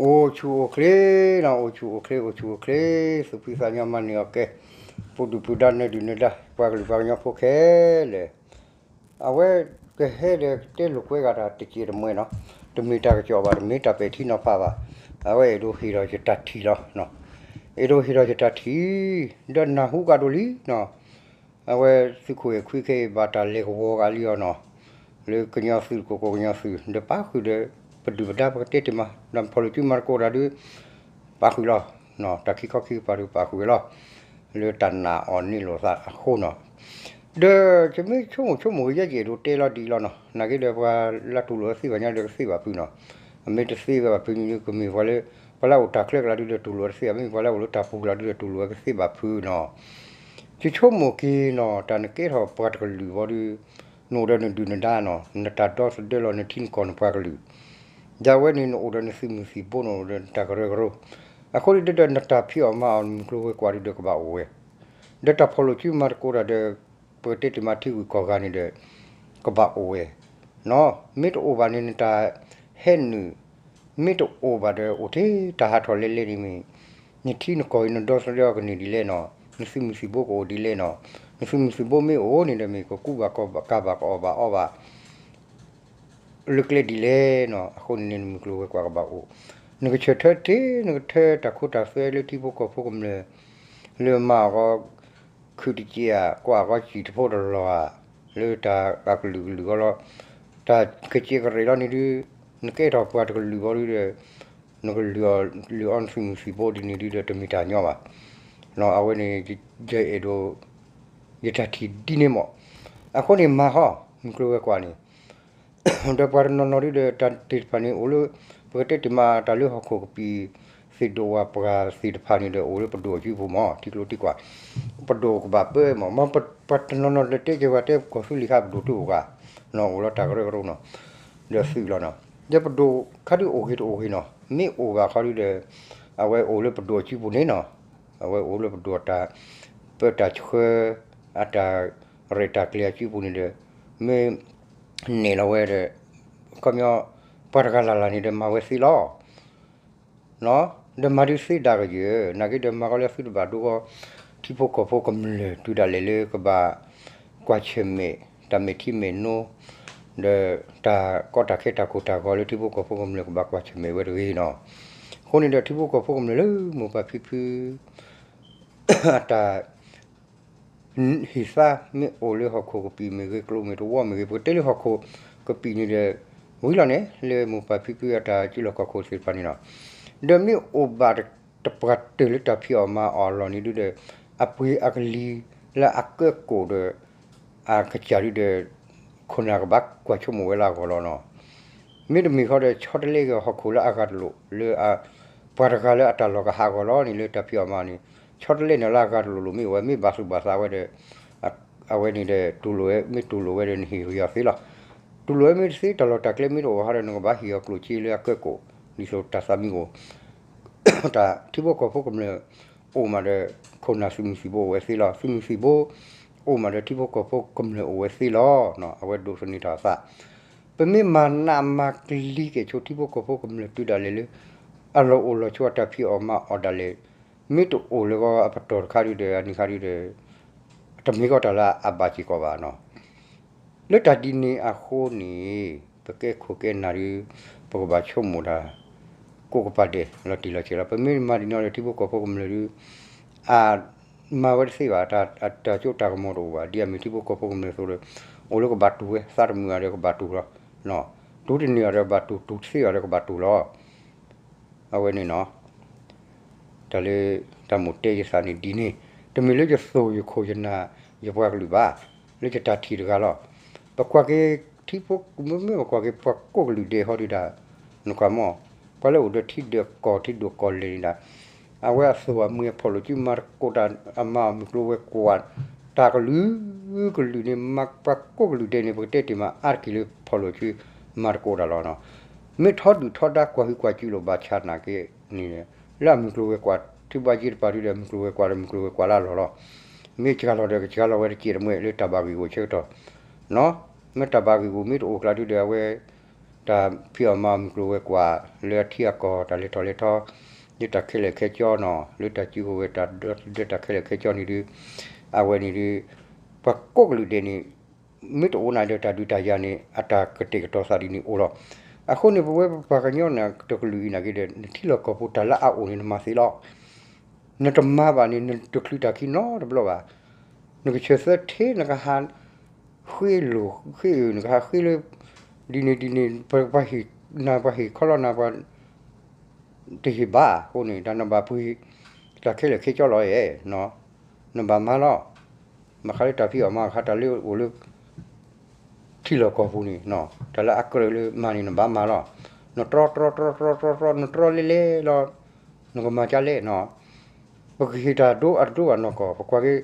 အိၣ်ဆူၣ်အိၣ်ချ့နီၤ, အိၣ်ဆူၣ်အိၣ်ချ့, အိၣ်ဆူၣ်အိၣ်ချ့, သူၣ်ဖှံသးညီမၤန့ၢ်အီၣ်ကဲ, ပူၤဒုၣ်ပူၤဒါ နၢၤဒုၣ်နၢၤဒါ ပှၤကလုာ်ပှၤကညီဖိခဲလၢာ်, အဝဲကဟဲဒီးတဲလိာ်ကွဲဂၤတၢ်တစဲးတမှဲၤနီၤ, တမ့ၢ်တၢ်ကစီၣ်ဘၣ်, တမ့ၢ်တၢ်ပဲာ်ထံနီၤဖးဘၣ်, အဝဲအဲၣ်ဒိးဟ့ၣ်ဒီးယတၢ်ထံၣ်လီၤ, အဲၣ်ဒိးဟ့ၣ်ဒီးယတၢ်ထံၣ်, ဒီးနၢ်ဟူကဒီးလံနီၤ အဝဲသုးခိၣ်အဲၣ်ခွံခဲအံၤ ဘၣ်တၢ်လဲၤကဝီၤဂၤလံအီၤနီၤ, လၢကညီသုးတကိးကိးကညီသုး ဒီးပာ်ဃုာ်ဒီး ပဒုၣ်ပဒါပကတဲတ့ၢ်မး ဒီးဖီၣ်လိာ်စုမၤသကိးတၢ်ဒုး ပာ်ဃုာ်လီၤ, တၢ်ခံခီခံကပၤဒုးပာ်ဃုာ်ဝဲလီၤ, လၢတၢ်နာ်အီၤန့ၢ်လိာ်သးအဃိနီၤ, ဒီးယမ့ၢ်ဆိကမိၣ်ဆိကမိၣ်ဂ့ၤ ယဲယအဲၣ်ဒိးတဲလီၤဒ်အံၤလီၤနီၤ, နာ်က့ဒီးပှၤလၢတူၢ်လိာ်ဝဲသ့ဘၣ်ညါဒီးကသ့ဘၣ်ဖုးနီၤ, အမ့ၢ်တသ့ဘၣ်ဖုးန့ၣ် ကမ့ၢ်ပှၤလၢ ပှၤလၢအအိၣ်တၢ်ချၢကလးဒုးဒီးတူၢ်လိာ်ဝဲတသ့, အမ့ၢ်ပှၤလၢအအိၣ်လၢတၢ်ပူၤကလးဒုးဒီးတူၢ်လိာ်ဝဲကသ့ဘၣ်ဖုးနီၤ ယဆိကမိၣ်က့ၤနီၤ တၢ်နကဲထီၣ်ပှၤတကလုာ်ဘီဒုး နအိၣ်ဒီးနဒုၣ်နဒါနီၤ, နတၢ်ဒီသဒၢလီၤ နထံနကီၢ်နပှၤကလုာ်, ဒ်ဝဲန့ၣ် နအိၣ်ဒီးနသုးမုၢ်သံၣ်ဘိ နအိၣ်ဒီးနတၢ်ကရၢကရိ, အဃိန့ၣ်ဒီး နတၢ်ဖံးအီၣ်မၤအီၣ် နမုၢ်ကျိၤဝဲၤကွာ်ဒုးဒီးကဘၣ်အိၣ်ဝဲ, ဒီးတၢ်ဖီၣ်လိာ်စုမၤသကိးတၢ်ဒီး ပကတဲတ့ၢ်မးထံဂုၤကီၢ်ဂၤန့ၣ်ဒီး ကဘၣ်အိၣ်ဝဲ, မ့ၢ်တအိၣ်ဘၣ်န့ၣ် နတၢ်ဟဲနုာ် မ့ၢ်တအိၣ်ဘၣ်ဒီး အိၣ်ထဲတၢ်ဟးထီၣ်လဲလဲန့ၣ်မ့ၢ် နထံနကီၢ်အံၤ နဒီသဒၢအီၤကန့ၢ်ဒ်လဲၣ်နီၤ, နသုးမုၢ်သံၣ်ဘိကအိၣ်ဒ်လဲၣ်နီၤ, နသုးမုၢ်သံၣ်ဘိမ့ၢ်အိၣ်န့ၣ်ဒီး မ့ၢ်ကကူဘၣ်ကီဘၣ် ကၤဘၣ် ကအီၣ်ဘၣ်အီဘၣ် လၢကျဲဒ်လဲၣ်နီၤ, အဃိန့ၣ်န့ၣ် နမုၢ်ကျိၤဝဲၤကွာ်ကဘၣ်အိၣ်, နကဆၢထၢၣ်တ့ၢ် နကထၢတၢ်ခိတၢ်သွဲလၢထံဖိကီၢ်ဖိကမျၢၢ် လၢမၤအီၣ်ဂီၤ ခုၣ်တစ့ဧါ ကွၢ်ဂီၤစံၣ်တဖိတလီၢ်ဧါ, လၢတၢ်ကလုာ်ကလုာ်ဂီၢ်လီၤ, တၢ်ကစ့ကရ့ၣ်လီၤန့ၣ်ဒုး နကဲထီၣ်ပှၤတကလုာ်ဘီဒုးဒီး နကလုာ်အီၤ လုၢ်အီၤနသုးမုၢ်သံၣ်ဘိဒ်န့ၣ်ဒုးဒီး တမ့ၢ်တၢ်ညီဘၣ်, အဝဲန့ၣ် ယအဲၣ်ဒိး ယတၢ်ထံၣ်ဒ်န့ၣ်မး, အဃိန့ၣ်မၤဟီ မုၢ်ကျိၤဝဲၤကွာ်န့ၣ် ဒီးပှၤတနီၤနီၤဒုးဒီး တၢ်သ့ၣ်တဖၣ်န့ၣ် အိၣ်လၢ ပကတဲတ့ၢ်မးတၢ်လၢဟီၣ်ခိၣ်ကပံာ် သ့ၣ်ဒိၣ်ဝၣ်ပှၢ်သ့ၣ်တဖၣ်န့ၣ်ဒီး အိၣ်လၢပဒိၣ်အစုပူၤမး ထံကျိထံကွၢ်, ပဒိၣ်ကဘၣ်ပၢမး, မ့ၢ်ပှၤတနီၤနီၤဒီးတဲက့ၤဝဲတဲကီၢ်သူလ့ၤဃာ်ပဒိၣ်တအိၣ်ဘၣ်, နီၤအိၣ်လီၤတၢ်ကရၢကရိနီၤ, ဒီးသုးလီၤနီၤ, ဒီးပဒိၣ်ခါဒုးအိၣ်ဂ့ၤတအိၣ်ဂ့ၤနီၤ, မ့ၢ်အိၣ်ဘၣ်ခီဒုးဒီး အဝဲအိၣ်လၢပဒိၣ်အစုပူၤန့ၣ်နီၤ, အဝဲအိၣ်လၢပဒိၣ်တၢ် ပၢတၢ်ဆှၢ အတၢ်ရဲၣ်တၢ်ကျဲၤအစုပူၤန့ၣ်ဒီး မ့ၢ် နဲၣ်လီၤဝဲဒီး ခီပညီ ပှၤတဂၤလၢ်လၢ်န့ၣ်ဒီးမၤဝဲသ့လီၤ, ဒီးမၤဒုးသ့ဒၣ်ကယဲၢ် နာ်က့ဒီးမၤဃီလၢသုတဘၣ်ဒိဃီ ထံဖိကီၢ်ဖိကမျၢၢ်တုၤဒၣ်လဲာ်လၢကဘၣ် ကွၢ်ဆၢၣ်မဲာ် တၢ်မဲာ်ထံမဲာ်နိ ဒီးတၢ်ကီတၢ်ခဲတၢ်ကိၢ်တၢ်ဂီၤလၢထံဖိကီၢ်ဖိကမျၢၢ်ကဘၣ်ကွၢ်ဆၢၣ်မဲာ်ဝဲတဂ့ၤနီၤ, အဃိန့ၣ်ဒီးထံဖိကီၢ်ဖိကမျၢၢ်လၢမိၢ်ပၢ်ဖံဖု အတၢ် ဟံၣ်သါမ့ၢ်အိၣ်လၢဟီၣ်ခိၣ်ကပံာ်မ့ၢ်ဂ့ၤ ကျိမ့ၢ်တဝီမ့ၢ်ဂ့ၤ ပကတဲလၢဟီၣ်ခိၣ်ကပံာ်န့ၣ်ဒီး ဝံၤလီၤန့ၣ် လၢမိၢ်ပၢ်ဖံဖုအတၢ်စုလီၢ်ခီၣ်ခိၣ်သ့ၣ်တဖၣ်န့ၣ်လီၤ, ဒီးမ့ၢ်အိၣ်ဘၣ်တပှၤတၢၢ်လၢတၢ်ဖံးအီၣ်မၤအီၣ်အလီၢ်န့ၣ်ဒုဒီး အပှ့ၤအကလံၤလၢအကၢကိၣ်ဒီး အကစၢ်ဒုဒီး ခိၣ်နၢ်ကဘၣ်ကွၢ်ဆိကမိၣ်ဝဲလၢအဂီၢ်လီၤနီၤ. မ့တမ့ၢ်ဃီဒီး ဆီတလဲက့ၤဟီၣ်ခိၣ်လၢအဂၤတလိၣ်လၢ ပှၤတဂၤလၢအတၢ်လီၢ်ကဟးဂီၤလီၤန့ၣ် လၢတၢ်ဖံးအီၣ်မၤအီၣ်န့ၣ် ဆီတလဲန့ၣ်လၢအဂၤတလိၣ်လိၣ်မ့ၢ်အိၣ်ဝဲ မ့ၢ်ဘၣ်သူၣ်ဘၣ်သးဝဲဒီး အဝဲန့ၣ်ဒီး တူၢ်လိာ်ဝဲ မ့ၢ်တူၢ်လိာ်ဝဲဒီး နဟ့ၣ်ဂံၢ်အီၤသ့လီၤ. တူၢ်လိာ်ဝဲမ့ၢ်တသ့ တၢ်လီၢ်တၢ်ကျဲမ့ၢ်တအိၣ်ဘၣ်ဃီဒီး နကဘၣ်ဟ့ၣ်အီၤကျိၣ်စ့လၢအကၢကိၣ် ဒ်သိးတၢ်သးမံအိၣ် တၢ်ထံဖိကီၢ်ဖိကမျၢၢ်အိၣ်မးဒီး ခိၣ်နၢ်သုးမုၢ်သံၣ်ဘိအိၣ်ဝဲသ့လီၤ. သုးမုၢ်သံၣ်ဘိအိၣ်မးဒီး ထံဖိကီၢ်ဖိကမျၢၢ်အိၣ်ဝဲသ့လီၤ. အဝဲဒိးသန့ၤထီၣ်အသး ပမ့ၢ်မၤနးမၤကလံကဲၣ်ဆိ ထံဖိကီၢ်ဖိကမျၢၢ်တုၤဒၣ်လဲာ်လၢ အလီၢ်အိၣ်လီၢ်ဆိအတၢ်ဖံးအီၣ်မၤအီၣ်ဒၣ်လဲာ် မ့ၢ်တအိၣ်လၢဂီၤအပတီၢ်တခါဒုဒီး အနံၤခါဒုဒီး တမ့ၢ်ကီးတၢ်လၢအဘၣ်စ့ၢ်ကီးဘၣ်နီၤ. လၢတၢ်ဒ်န့ၣ်အဃိန့ၣ် ပကဲခိၣ်ကဲနၢ်ဒု ပကဘၣ်ဆိကမိၣ်တၢ် ကိးကပၤဒဲးလီၤတံၢ်လီၤဆဲးလီၤ. ပမ့ၢ်မၤဒ်န့ၣ်ဒီး ထံဖိကီၢ်ဖိကမျၢၢ်ဒု အမၤဝဲတသ့ဘၣ်, တၢ်ကၠိတၢ်ကမီၤတအိၣ်ဘၣ်. ဒ်အမ့ၢ်ထံဖိကီၢ်ဖိကမျၢၢ်အသိးဒီး အိၣ်လၢကဘၣ်တူၢ်ဝဲ သးတမုာ်ဘၣ်ဒီးကဘၣ်တူၢ်လီၤ. တူၢ်တန့ၢ်ဘၣ်ဒီးကဘၣ်တူၢ်, တူၢ်တသ့ဘၣ်ဒီးကဘၣ်တူၢ်လီၤ. အဝဲန့ၣ်နီၤ တၢ်လၢတၢ်မိၣ်တဲယသးန့ၣ်ဒ်န့ၣ်, တမ့ၢ်လၢယသိၣ်ယခိၣ်ယနၢ်ယပှၤကလုာ်ဘၣ်, လၢယတၢ်ထံၣ်တဂၤလီၤ. ပကွၢ်က့ၤထံဖိ မ့မ့ၢ်ပကွၢ်က့ၤပှၤကိးကလုာ်ဒဲးဟီဒုဒၣ်, နကွၢ်မီၢ် ပှၤလၢအိၣ်ဒီးထံဒၢးကီၢ်ထံဒိၣ်ကီၢ်လဲၢ်န့ၣ်ဒၣ် အဝဲအသိၣ်အမှံၤအဖီၣ်လိာ်စုမၤသကိးတၢ် အမၤအီၣ်မုၢ်ကျိၤဝဲၤကွာ် တၢ်ကလုာ်ကလုာ်န့ၣ် မ့ၢ်ပှၤကိးကလုာ်ဒဲးန့ၣ် ပကတဲတ့ၢ်မးအါတက့ၢ်လၢဖီၣ်လိာ်စု မၤသကိးတၢ်လီၤ. မ့ၢ်ထီဒုၣ်ထီဒါကွၢ်ဟုၣ်ကွၢ်စူၤလိာ်ဘၣ်ဆၣ်နာ်က့န့ၣ် လၢအမုၢ်ကျိၤဝဲၤကွာ် ထံဘၣ်ယ့ၢ်တပၤဒုဒီး မုၢ်ကျိၤဝဲၤကွာ်လၢအလီၢ်လီၤ. မ့ၢ်စှၤလီၤဒီးကစှၤလီၤဝဲတစဲးတမှဲၤလၢတၢ်ဘၣ်ဂ့ၢ်ဂီၢ်ဆၢကတီၢ် မ့ၢ်တၢ်ဘၣ်ဂ့ၢ်ဂီၢ်မ့ၢ်တအိၣ်ကျါဒုဒီး အဝဲတ တၢ်ဖံးအီၣ်မၤအီၣ်မုၢ်ကျိၤဝဲၤကွာ် လၢအထံအကီၢ် တၢ်လဲၤထီၣ်လဲၤထီ လၢတၢ်ခဲလၢာ်ခဲဆ့နီၤ လၢတၢ်စုကဝဲၤတၢ်ဒၢတၢ်ခဲလၢာ်ခဲဆ့န့ၣ်ဒုး အဝဲန့ၣ်ဒုး ပှၤကိးကလုာ်ဒဲးန့ၣ် မ့ၢ်တအိၣ်နၤဒီးတၢ်ဒုးတၢ်ယၤန့ၣ် အတၢ်ကတဲာ်ကတီၤသးဒ်န့ၣ်အိၣ်လီၤ. အဃိန့ၣ် ပဝဲပပှၤကညီန့ၣ် တကလုာ်အံၤနာ်က့ဒီး နထံလီၢ်ကီၢ်ပူၤတၢ်လၢအအိၣ်န့ၣ် နမၤသ့လီၤ. နတမၤဘၣ်န့ၣ် နတချုးတၢ်ခံနီတဘျီဘၣ်. နကဆၢသၢထ့ နကဟး ဃ့လိာ်ဃ့အုး နကဟးဃ့လၢ ဒ်န့ၣ်ဒ်န့ၣ် ပှၤဟ့ၣ်နၤ ပှၤဟ့ၣ်ခီလီၤနၤ ပှၤတဟ့ၣ်ဘၣ်အဃိန့ၣ် တၢ်နဘၣ်ပှ့ၤ တၢ်ခဲလၢာ်ခဲဆ့လီၤအဲၣ် နဘၣ်မၤလီၤ. ဘၣ်ဃးလၢတၢ်ဖံးအီၣ်မၤအီၣ် တၢ်လၢအိၣ်လၢ ထံလီၢ်ကီၢ်ပူၤန့ၣ် တၢ်လၢအကြၢးလၢမၤန့ၣ် နဘၣ်မၤလီၤ. နတြီတြီတြီတြီတြီတြီ နတြီလဲၤလဲၤလီၤ နကမၤကလဲၣ်နီၤ. ပကဟ့ၣ်တၢ်ဒိအဒိအနီၢ်ကီၢ် ပကွၢ်က့ၤ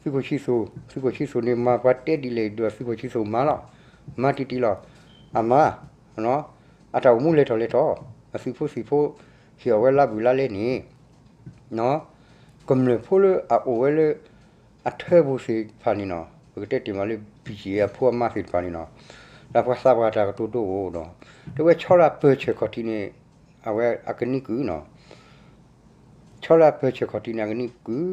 သုးခိၣ်ဆံသူး သုးခိၣ်ဆံသူးန့ၣ် မၤပှၤတဲဒ်လဲၣ်ဒ် သုးခိၣ်ဆံသူးမၤလီၤ. မၤတံၢ်တံၢ်လီၤ. အမါ အတၢ်အိၣ်မူလဲၤထီၣ်လဲၤထီၣ် အသုးဖိသံၣ်ဖိ ဟ့ၣ်အီၣ်ဝဲလါဘုၣ်လါလဲန့ၣ် ကမျၢၢ်ဖိလၢအအိၣ်ဝဲလၢ အထၢပူၤသ့ၣ်တဖၣ်န့ၣ်နီၤ ပကတဲတ့ၢ်မးလၢ ဘံၣ်ကၠံၣ်အဖိအမါသ့ၣ်တဖၣ်န့ၣ်နီၤ ဒီးပှၤသးပှၢ်တၢ်ကတိၤဒိအိၣ်ဒီး တဝဲဆီလၢအပၢၢ်ဆၢၣ်ခီၣ်ထံးန့ၣ် အဝဲအကနံၣ်ကုၢ်နီၤ ဆီလၢအပၢၢ်ဆၢၣ်ခီၣ်ထံးန့ၣ် အကနံၣ်ကုၢ်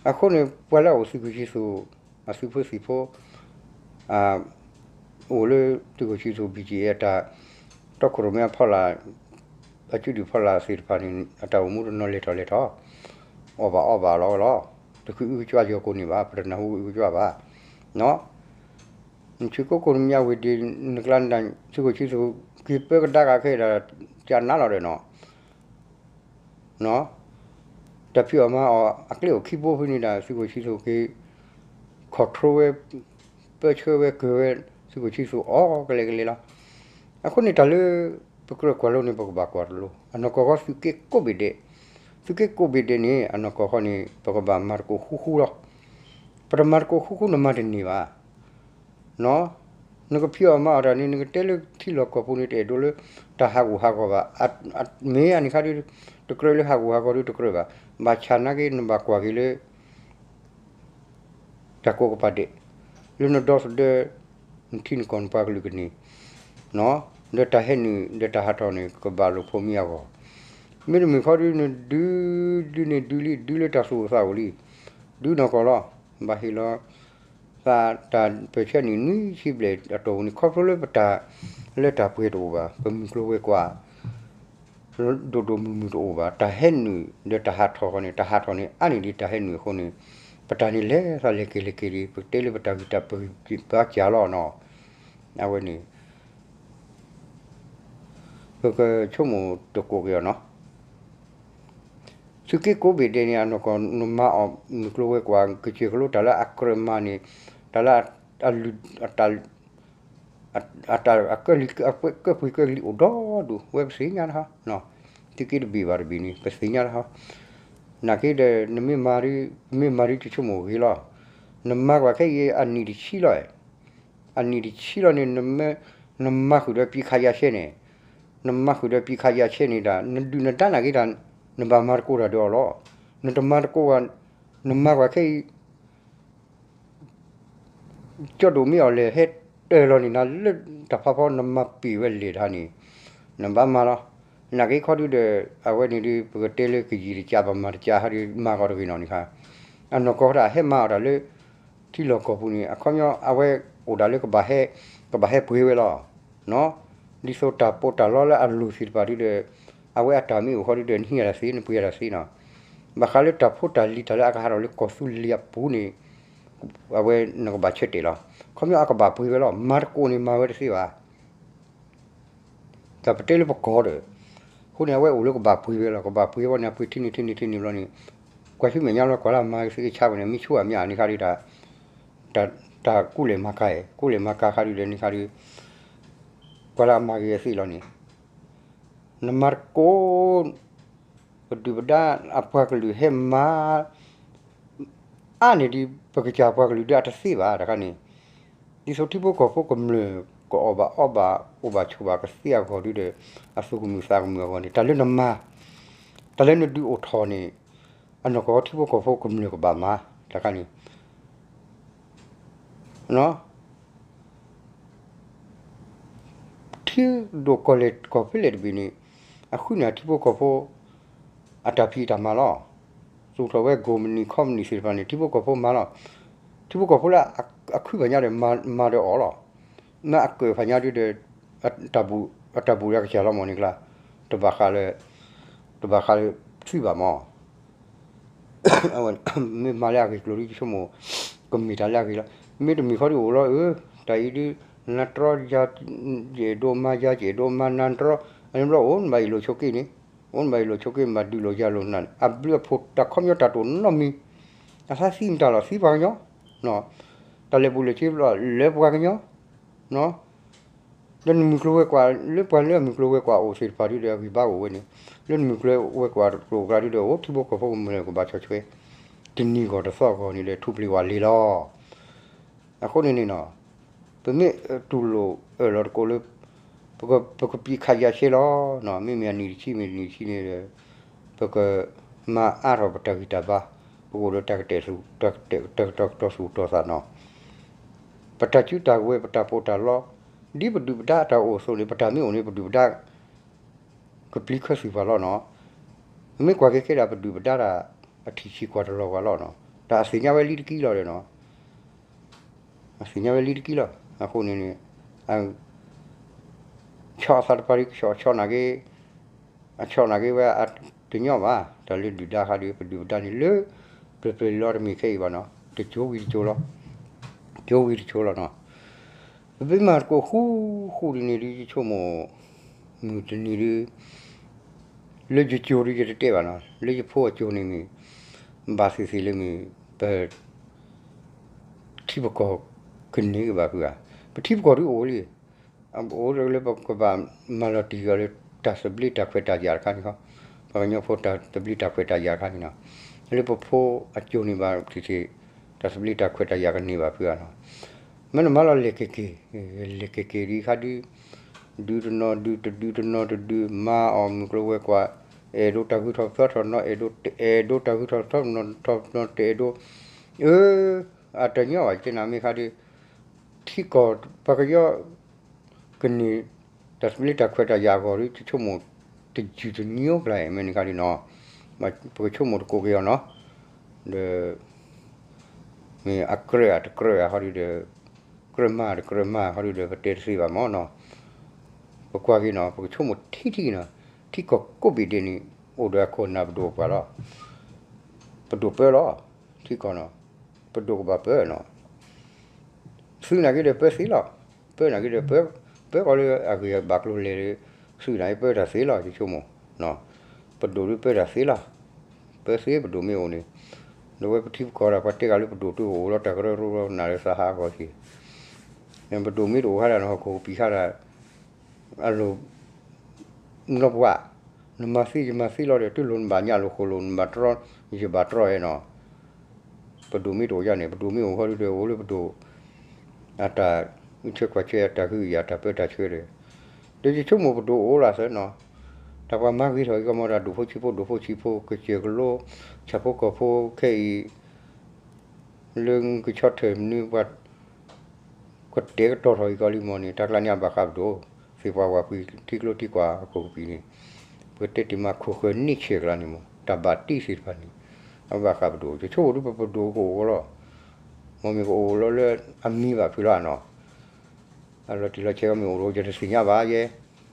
အဃိန့ၣ် ပှၤလၢအအိၣ်သုးခိၣ်ဆံသူး အသုးဖိသံၣ်ဖိ အိၣ်လၢသုးခိၣ်ဆံသူး ဘံၣ်ကၠံၣ်အတၢ် တီခိၣ်ရိၣ်မဲအဖီလာ် အစုဒုၣ်ဖီလာ်သ့ၣ်တဖၣ်န့ၣ် အတၢ်အိၣ်မူတနီၤလဲၤထီၣ်လဲၤထီၣ် အီၣ်ဘၣ်အီဘၣ်လီၤဝဲလီၤ. တဃုအုကစွါယီၤကိးန့ၣ်ဘၣ် ပတနၢ်ဟူအုကစွါဘၣ်. နဆူကိးကိးနမံၤအဝ့ၢ်ဒ့ နကျါန့ၣ် သုးခိၣ်ဆံသူး က့ၤပၢကဒါက့ၤခဲဒီး ကနါလီၤဒီးနီၤ တၢ်ဖံးအီၣ်မၤအီၣ်အကျဲအိၣ်ခံဘိဖဲန့ၣ်ဒီး သုးခိၣ်ဆံသူးက့ၤ control ဝဲ ပၢဆှၢဝဲကၢၤဝဲ သုးခိၣ်ဆံသူးအီၤကလဲာ်ကလဲာ်လီၤ. အဃိန့ၣ်တၢ်လၢ ပကြၢးကွၢ်လိန့ၣ် ပကဘၣ်ကွၢ်တလိၤ အနီၢ်ကီၢ်ဃီသုးက့ကိးဘ့ၣ်ဒဲး, သုးက့ကိးဘ့ၣ်ဒဲးန့ၣ် အနီၢ်ကီၢ်ဃီန့ၣ် ပကဘၣ်မၤသကိးဃူဃူလီၤ. ပတမၤသကိးဃူဃူ နမၤတန့ၢ်ဘၣ်. နကဖံးအီၣ်မၤအီၣ်တၢ်န့ၣ် နကတဲလၢထံလီၢ်ကီၢ်ပူၤန့ၣ် တအဲၣ်ဒိးလၢတၢ်ဟးဂူာ်ဟးဂီၤဘၣ်. မ့ၢ်အန့ၣ်ခါဒုး တကြၢးလၢဟးဂူာ်ဟးဂီၤဒုးတကြၢးဘၣ်. ဘၣ်ဆၣ်နာ်က့ နဘၣ်ကွၢ်က့ၤလၢ တၢ်ကိးကပၤဒဲး လၢနဒီသဒၢ နထံနကီၢ်နပှၤကလုာ်ကန့ၢ် ဒီးတၢ်ဟဲနုာ် ဒီးတၢ်ဟးထီၣ်န့ၣ် ကဘၣ်လိာ်ဖိးမံအဂီၢ်, မ့တမ့ၢ်ခီဒုး နဒုး ဒုးန့ၢ်ဒုးလံ ဒုးလၢတၢ်သူၣ်အိၣ်သးအိၣ်လံ, ဒုးနီၢ်ကီၢ်လီၤ. ဘၣ်ဟ့ၣ်လီၤ သးတၢ်ပၢၢ်ဆၢနံၣ်နွံဆံဘျဲၣ်အတီၢ်ပူၤန့ၣ် ခီဖျိလၢပတၢ်လၢတၢ်ပှဲၤတအိၣ်ဘၣ်, ပမုၢ်ကျိၤဝဲၤကွာ် ဒိၣ်ဒိၣ်မုၢ်မုၢ်တအိၣ်ဘၣ်, တၢ်ဟဲနုာ်ဒီးတၢ်ဟးထီၣ်ဃီန့ၣ် တၢ်ဟးထီၣ်န့ၣ် အါန့ၢ်ဒံးတၢ်ဟဲနုာ်အဃိန့ၣ် ပတၢ်န့ၣ်လဲၤသးလဲၤက့ၤလဲၤက့ၤဒံး ပကတဲလၢပတၢ်ဂံၢ်တၢ်ဘါစၢ်လီၤနီၤ. အဝဲန့ၣ် ပကဆိကမိၣ်တကိးက့ၤအီၤနီၤ. သုးက့ကိးဘ့ၣ်ဒဲးန့ၣ် အနီၢ်ကီၢ်နမၤအီၣ်မုၢ်ကျိၤဝဲၤကွာ် ကစၢၢ်ကလိတၢ်လၢအကြၢးမၤန့ၣ် တၢ်လၢအလုၢ် အတၢ် အတၢ်အကၢၢ်လံ အကၢၢ်ပှ့ၤကၢၢ်လံအိၣ်ဒီဒူၣ် ဝဲပသ့ၣ်ညါတဟါ, သုးက့တဘ့ၣ်ဘၣ်တဘ့ၣ်န့ၣ် ပသ့ၣ်ညါတဟါ. နာ်က့ဒီး နမ့ၢ်မၤဒုး မ့ၢ်မၤဒုးတဆိကမိၣ်ဂ့ၤလီၤ. နမၤကွၢ်ခဲအံၤအနံၣ်တဆံလီၤ. အနံၣ်တဆံလီၤန့ၣ် နမၤဃုာ်ဒီးပံးခးယၤဆဲန့ၣ်, နမၤဃုာ်ဒီးပံးခးယၤဆဲန့ၣ်ဒၣ် နဒုၣ်နဒါနာ်က့ဒၣ် နဘၣ်မၤသကိးတၢ်ဒီးအီၤလီၤ. နတမၤသကိးဘၣ် နမၤကွၢ်ခဲအံၤ ကၠီဒိၣ်မ့ၢ်အီၤလဲၣ် ဟဲတၢၢ်လီၤန့ၣ် နၤလၢတၢ်ဖးဖီနမၤပ့ၢ်ဝဲလဲၣ်တဟါန့ၣ် နဘၣ်မၤလီၤ. နာ်က့ခီဒုဒီး အဝဲန့ၣ်ဒုး ပကတဲလၢကယံာ်တကး ပမၤတကးဟီဒုး မၤကီးတဂ့ၤနီၣ်န့ၣ်ခါ အနီၢ်ကီၢ်တၢ်ဟဲမၤအီၣ်တၢ်လၢ ထံလီၢ်ကီၢ်ပူၤန့ၣ် အခီပညီအဝဲအိၣ်ဒၣ်လၢကဘၣ်ဟဲ ကဘၣ်ဟဲပှ့ၤဝဲလီၤ. ဒ်သိးတၢ်ပီးတၢ်လီလၢအလိၤသ့ၣ်တဖၣ်ဒုဒီး အဝဲအတၢ်မ့ၢ်အိၣ်ဃီဒုဒီး နဟံးအတၢ်သ့ နပှ့ၤအတၢ်သ့နီၤ. ဘၣ်ဃးလၢတၢ်ဖိတၢ်လံၤတၢ်လၢအကဟးထီၣ်လၢကီၢ်သူလ့ၤအပူၤန့ၣ် အဝဲနကဘၣ်ဆၢတဲာ်လီၤ. ခီပညီအကဘၣ်ပှ့ၤဝဲလီၤ. မၤသကိးန့ၣ်မၤဝဲတသ့ဘၣ်. တၢ်ပတဲလၢပကီၢ်ဒီး အဃိန့ၣ် အဝဲအိၣ်လၢကဘၣ်ပှ့ၤဝဲလီၤ. ကဘၣ်ပှ့ၤဝဲန့ၣ် အပှ့ၤထံန့ၢ်ထံန့ၢ်ထံန့ၢ်ဘျီန့ၣ် ကွၢ်ဆူမဲာ်ညါလီၤ ကွၢ်လၢအမၤကသ့ကဆါဝဲန့ၣ် မ့ၢ်ဆိအမ့ၢ်အန့ၣ်ခါဒုး တၢ်ကူလဲၢ်မၤကၤ ကူလဲၢ်မၤကၤခါဒုးဒီးန့ၣ်ခါဒုး ကွၢ်လၢအမၤဂ့ၤအသ့လီၤန့ၣ် နမၤသကိး ပဒုၣ်ပဒါအပှၤကလုာ်ဟဲမၤ အါန့ၢ်ဒံး ပကစၢ်ပှၤကလုာ်ဒီးအတသ့ဘၣ်တခါန့ၣ် ဒ်သိးထံဖိကီၢ်ဖိကမျၢၢ် ကအီၣ်ဘၣ်အီဘၣ် အိၣ်ဘၣ်ဆိးဘၣ်ကသ့အဂီၢ်ဒုဒီး အသူၣ်ကမုာ်သးကမုာ်အဂီၢ်န့ၣ် တၢ်လၢနမၤ တၢ်လၢနဒုးအိၣ်ထီၣ်န့ၣ် အနီၢ်ကီၢ်ထံဖိကီၢ်ဖိကမျၢၢ်ကဘၣ်မၤ တခါန့ၣ် နီၣ် ထံ ထံဒိၣ်ကီၢ်လဲၢ်ကီၢ်ဖဲလဲၣ်တဘ့ၣ်န့ၣ် အဃုန့ၢ်ထံဖိကီၢ်ဖိ အတၢ်ဖံးတၢ်မၤလီၤ. သူၣ်ထီၣ်ဝဲကိၢ်မုၢ်နံၤခီမုၢ်နံၤသ့ၣ်တဖၣ်န့ၣ် ထံဖိကီၢ်ဖိမၤလီၤ. ထံဖိကီၢ်ဖိလၢအခုၣ်ဖးညါဒီး မၤဒီးအီၤလီၤ. မ့ၢ်အကၢၣ်ဖးညါဒုဒီး အတၢ်ဘူၣ်ဒီးကစၢ်လီၤမၢ်န့ၣ်ကျါ တဘၣ်ဃးလၢ တဘၣ်ဃးလၢ ထွံၣ်ဘၣ်မၢ် မ့ၢ်မၤလၢအဂ့ၢ်ကျိၤဒု ယဆိကမိၣ် ကမ့ၢ်တၢ်လၢအဂ့ၢ်လီၤ. မ့တမ့ၢ်ဃီဒုအိၣ်လီၤ အၢ တၢ်အံၤဒု နတြီယၤ ယအဲၣ်ဒိးမၤယၤ ယအဲၣ်ဒိးမၤနၤတြီ အန့ၣ်ဘျီအိၣ် နဘၣ်အ့ၣ်လိာ်ဆိးက့န့ၣ် အိၣ်နဘၣ်အ့ၣ်လိာ်ဆိးက့ နဘၣ်ဒုးလိာ်ယၤလိာ်နၤန့ၣ် အဘျုးအဖှိၣ်တၢ်ခီပညီတၢ်တိာ်နီတမံၤ အသးသံမတၤလီၤ သံပှၤကညီ တၢ်လဲၤဘူးလဲၤဆ့ဘျီ လၢပှၤကညီ ဒီးနမုၢ်ကျိၤဝဲၤကွာ် လၢပှၤလၢအမုၢ်ကျိၤဝဲၤကွာ်အိၣ်သ့ၣ်တဖၣ်ဒုဒီး အဂံၢ်ဘါအိၣ်ဝဲန့ၣ် လၢနမုၢ်ကျိၤဝဲၤကွာ်တကျိၤကျါဒုဒီး အိၣ်ထံဖိကီၢ်ဖိကမျၢၢ်ကဘၣ်ဆီၣ်ထွဲ တနံၤဂီၢ်တသီဂီၢ်န့ၣ်ဒီး ထူၣ်ပျံၤဝဲလံလီၤ. အဃိန့ၣ်န့ၣ်နီၤ ပမ့ၢ်တူၢ်လိာ်အၢၣ်လီၤတကိးလၢ ပက ပကပံးခးယၤဆဲလီၤနီၤ မ့မ့ၢ်အနံၣ်တဆံမ့ၢ်နံၣ်တဆံန့ၣ်ဒီး ပကမၤအါထီၣ်ပတၢ်ဂံၢ်တၢ်ဘါ ပကအိၣ်ဒီးတၢ်ကတဲာ်သူၣ် တၢ်ကတဲာ်ကတီၤကတီၤသူၣ်ကတီၤသးနီၤ ပတၢ်စုတၢ်ကဝဲၤ ပတၢ်ပီးတၢ်လီ ဒ်ပဒုၣ်ပဒါအတၢ်အိၣ်အသိးန့ၣ် ပတၢ်မ့ၢ်အိၣ်န့ၣ် ပဒုၣ်ပဒါ ကပျံၤခၢၣ်စူၣ်ပှၤလီၤနီၤ. မ့ၢ်ကွၢ်က့ၤခဲဒၣ်ပဒုၣ်ပဒါတၢ် အထံၣ်ဆံးကွၢ်တလီၤပှၤလီၤနီၤ. တၢ်အသ့ၣ်ညါဝဲလံတကံလီၤဒီးနီၤ. အသ့ၣ်ညါဝဲလံတကံလီၤ. အဃိန့ၣ်န့ၣ် ဆီၣ်အသးတပၤဒ်ကဆီၣ်ဆီၣ်နာ်က့ အဆီၣ်နာ်က့ဝဲအတညီဘၣ်. တၢ်လၢဒုၣ်ဒါဃးဒီး ပဒုၣ်ပဒါန့ၣ်လၢ ပျၢၤပျၢၤလီၤတမ့ၢ်ခဲအံၤဘၣ်နီၤ. တကၠိဝံၤတကၠိလီၤ. ကၠိဝံၤတကၠိလီၤနီၤ. ပမ့ၢ်မၤသကိးဃူဃူဒ်န့ၣ်ဒု ယဆိကမိၣ် မုၢ်တနံၤဒု လၢယကၠိဒုယတတဲဘၣ်နီၤ. လၢယဖိအကၠိန့ၣ်မ့ၢ် ဘၣ်သ့ၣ်သ့ၣ်လၢမ့ၢ် ပ ထံပကီၢ်ကန့ၢ်ကဘၣ်ဖုဂၤ, ပထံပကီၢ်ဒုအိၣ်လံ, အိၣ်လၢပကဘၣ်မၤလီၤတံၢ်အီၤလၢ တၢ်သဘျ့တၢ်ခွဲးတၢ်ယာ်တခါန့ၣ်ခီ, ပှၤကညီဖိတၢ်သဘျ့တၢ်ခွဲးတၢ်ယာ်တခါန့ၣ်နီၤ, လၢပဖိအကၠိန့ၣ်ဘၣ်သ့ၣ်သ့ၣ် တၢ်သဘျ့တၢ်ခွဲးတၢ်ယာ်ကန့ၢ်ဘၣ်ဖုဂၤနီၤ, မ့ၢ်နမၤလီၤလဲၤက့ၤက့ၤ, လဲၤက့ၤက့ၤဒ်ခါဒု ဒုတနီၤဒုတဒုတနီၤတဒု မၤအီၣ်မုၢ်ကျိၤဝဲၤကွာ်, အဲၣ်ဒိးတၢ်ဂုၤထီၣ်ပသီထီၣ်နီၤ, အဲၣ်ဒိး အဲၣ်ဒိးတၢ်ဂုၤထီၣ်ပသီထီၣ်နီၤ, တအဲၣ်ဒိး, အၢ, အတညီဘၣ် ယတဲနၤမ့ၢ်ခါဒု ထံကီၢ်ပှၤကညီ ကန့ၢ် တၢ်သဘျ့တၢ်ခွဲးတၢ်ယာ်အဂီၢ်ဒု ယဆိကမိၣ် တယုၢ်တညီဘၣ် မ့ၢ်န့ၣ်ခါဒုနီၤ, ပကဆိကမိၣ်တကိးက့ၤအီၤနီၤ, ဒီး မ့ၢ်အကြၢးဧါတကြၢးဧါဟီဒုဒီး ကြၢးမၤတကြၢးမၤဟီဒုဒီး ပတဲတသ့ဘၣ်မၢ်နီၤ, ပကွၢ်က့ၤနီၤ ပကဆိကမိၣ်ထံထံနီၤ, ထံကီၢ်ကိးဘ့ၣ်ဒဲးန့ၣ် အိၣ်ဒီးအခိၣ်အနၢ်ပဒိၣ်ပှၤလီၤ, ပဒိၣ်ပၢလီၤ, ထံကီၢ်နီၤ, ပဒိၣ်ကဘၣ်ပၢနီၤ သုးနာ်က့ဒီးပၢသ့လီၤ, ပၢနာ်က့ဒီး ပၢဃီလၢအဂ့ၢ်ဘၣ်ကျိၤလဲၣ်ဒီး သုးနာ်က့ပၢတၢ်သ့လီၤ ယဆိကမိၣ်, ပဒိၣ်ဒုပၢတၢ်သ့လီၤ, ပၢသ့ပဒိၣ်မ့ၢ်အိၣ်န့ၣ်, ဒီးဝဲပထံပကီၢ်ဒၣ် ပှၤတဲဂၤလၢပဒိၣ်တအိၣ်လီၤတၢ်ကရၢကရိလီၤနၤလၢသးဟးဂီၤက့ၤ, ပဒိၣ်မ့ၢ်တအိၣ်ဟးဒၣ်နဟီၣ်ခိၣ်ကပံာ်ခါဒၣ် အလိၤ နီၢ်ပှၢ်, နမၤသ့ယမၤသ့လီၤဒီး တုၤလိၤနဘၣ်ညၣ်လိၤဃိၣ်လိၤ နဘၣ်တြီ ယဘၣ်တြီအဲၣ်နီၤ, ပဒိၣ်မ့ၢ်တအိၣ်ယၤန့ၣ် ပဒိၣ်မ့ၢ်အိၣ်ဟီဒုဒီး အိၣ်လၢပဒိၣ် အတၢ်အုၣ်ဆၢကွၢ်ဆၢ အတၢ်ဟုအံၤ အတၢ်ပၢတၢ်ဆှၢဒီး, ဒီးယဆိကမိၣ်ပဒိၣ်အိၣ်လီၤသၢနီၤ, တၢ်ပှၤမၤဂ့ၤထီၣ်အံၤကီးမ့ၢ်ဒၣ် ဒိၣ်ဖိဆံးဖိ ဒိၣ်ဖိဆံးဖိ ကစၢၢ်ကလိ ဆၣ်ဖိကီၢ်ဖိခဲအံၤ လၢကဆီထၢၣ်မနုၤပှၤ ကတဲာ်ကတီၤထီၣ်အံၤကီးလံမ့ၢ်န့ၣ် တၢ်ကျါန့ၣ် အဘၣ်ဃးပဒိၣ်, သ့ၣ်ပှၤဝၤပှံၤထံကျိထံကွာ်ဟီၣ်ခိၣ်ကပံာ်န့ၣ်, ပတဲတ့ၢ်မၤခိၣ်ဃၢၤနံၣ်ဆဲးကျါန့ၣ်မ့ၢ် တၢ်ဘၣ်တံၢ်သ့ၣ်တဖၣ်န့ၣ်, အဘၣ်ဃးပဒိၣ်, ယဆိကမိၣ်ဒုပပဒိၣ်ကအိၣ်လီၤ, မ့မ့ၢ်ကအိၣ်လီၤလၢအမံၤဘၣ်ဖုးလီၤနီၤ, အလီၤတံၢ်လီၤဆဲးကီးမ့ၢ်အိၣ်ဒီး ယတသ့ၣ်ညါဘၣ်ယဲ,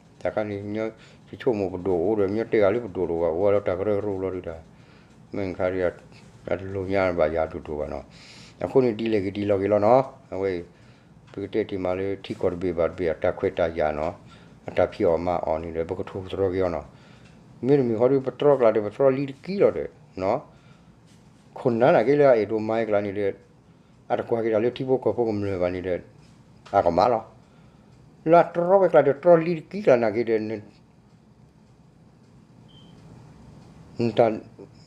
တၢ်ခါန့ၣ် ယဆိကမိၣ်ပဒိၣ်အိၣ်ဒီး မ့ၢ်တဲဂၤလၢပဒိၣ်တအိၣ်ဘၣ် အိၣ်ဒီးတၢ်ကရၢကရိလီၤဒုဒီး, မ့ၢ်ခါဒု အတလိၤညါဘၣ်ယၤဒိၣ်ဒိၣ်ဘၣ်နီၤ, အဃိန့ၣ် ဒ်လဲၣ်ဂ့ၤဒ်လဲၣ်ဂ့ၤလီၤနီၤ, အဝဲအံၤ ပကတဲတ့ၢ်မးလၢထံကီၢ်တဘ့ၣ်ဘၣ်တဘ့ၣ်အတၢ်ခွဲးတၢ်ယာ်နီၤ, အတၢ်ဖံးအီၣ်မၤအီၣ်န့ၣ်ဒီး ပကထိၣ်သတြီၤက့ၤအီၤနီၤ, မ့တမ့ၢ်ဃီဒု ပတြီကျါဒီး ပတြီလံတကံလီၤဒီး, ခိၣ်နၢ်နာ်က့လၢအအဲၣ်ဒိးမၤအကျါန့ၣ်ဒီး, အတကွၢ်က့ၤတၢ်လၢထံဖိကီၢ်ဖိကမျၢၢ်ဘၣ်န့ၣ်ဒီး, အကမၣ်လီၤ, လၢအတြီဝဲကျါဒီးတြီလံတကံကျါနာ်က့ဒီး နတၢ်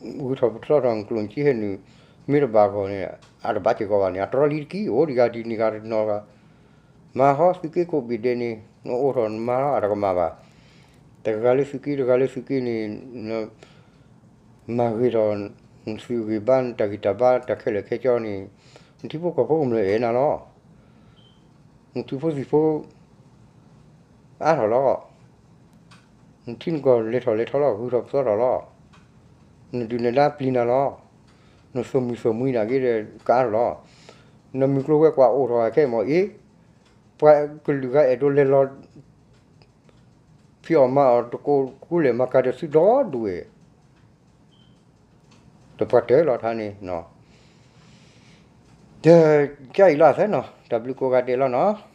ဂုၤထီၣ်ပသီထီၣ် နကျိၣ်နစ့ဟဲနုာ် မ့ၢ်တဘၣ်ဂီၢ်န့ၣ် အတဘၣ်စ့ၢ်ကီးဘၣ်န့ၣ် အတြီလံတကံ အိၣ်ဒံးဂၤဒ်န့ၣ်ဂၤတနီၤဂၤ, မၤဟီသုးက့ကိးဘ့ၣ်ဒဲးန့ၣ် နအိးထီၣ်နမၤလီၤ အတကမၣ်ဘၣ်, တဂၤလၢသုးက့ တဂၤလၢသုးက့န့ၣ် မၤဂ့ၤထီၣ် နသုးဂံၢ်ဘါ နတၢ်ဂံၢ်တၢ်ဘါ တၢ်ခဲလၢာ်ခဲဆ့န့ၣ် နထံဖိကီၢ်ဖိကမျၢၢ်အဲၣ်နၤလီၤ. နသုးဖိသံၣ်ဖိ ကအါထီၣ်လီၤ. နထံနကီၢ်လဲၤထီၣ်လဲၤထီလီၤ, ဂုၤထီၣ်ပသီထီၣ်လီၤ. နဒုၣ်နဒါပျံၤနၤလီၤ. နသိၣ်မှံၤသိၣ်မှံၤနာ်က့ဒီး ကအါထီၣ်လီၤ. နမုၢ်ကျိၤဝဲၤကွာ်အိၣ်ထီၣ်ခဲအံၤမ့ၢ်အ့ၣ်, ပှၤကလုာ်ဂၤအဲၣ်ဒိးလဲၤလီၤ ဖံးအီၣ်မၤအီၣ်တကိးကူလဲၣ် မၤကၤဒီးသုဒီဒူၣ်ဝဲ, တပှၤတၢၢ်လီၤထါန့ၣ်, ဒီးကအံၤလီၤအသးနီၤ, တၢ်ဘျုးကိးဂၤဒဲးလီၤနီၤ.